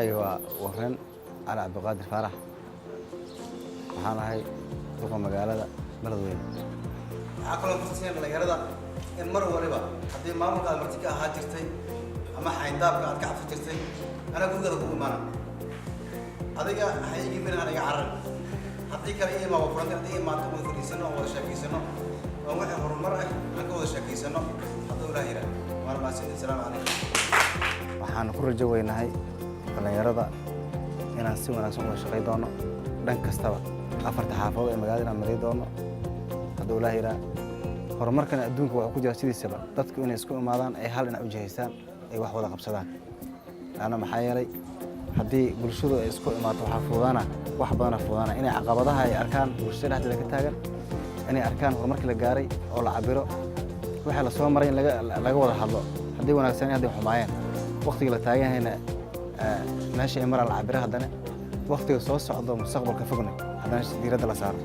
Magacayga waa Wareen Cali Cabdiqaadir Faarax. Waxaan ahay duqa magaalada Beledweyne. Waxaa kaloo fursiin dhalinyarada in mar waliba haddii maamulka aad marti ka ahaa jirtay ama xayndaabka aad ka cabsi jirtay, anaa gurigaada kugu imaana. Adiga ha igibin, aniga carar. Haddii kale ii imaa, waa furanta. Haddii imaato, wada fadhiisano oo wada sheekaysano oo wixii horumar ah aan ka wada sheekaysano, hadduu Ilaah yidhaah. Waana mahadsantihin. Asalaamu calaykum. Waxaan ku rajo weynahay dhallinyarada inaan si wanaagsan uga shaqay doono dhan kastaba, afarta xaafadood ee magaalada inaan maray doono, hadduu Ilaah yidhaah. Horumarkan adduunka waxaa ku jira sidiisaba dadku inay isku imaadaan, ay hal dhinac u jihaystaan, ay wax wada qabsadaan. Laanna maxaa yeelay, haddii bulshadu ay isku imaato, waxaa fududaana, wax badana fududaana inay caqabadaha ay arkaan bulshada dhexdeeda ka taagan, inay arkaan horumarkii la gaaray oo la cabiro, waxa la soo maray in laga wada hadlo, haddii wanaagsan, hadday xumaayeen, waqtigii la taagan yahayna meesha ay maraan la cabiro, haddana waqtiga soo socdo, mustaqbalka fogna haddana diiradda la saaro.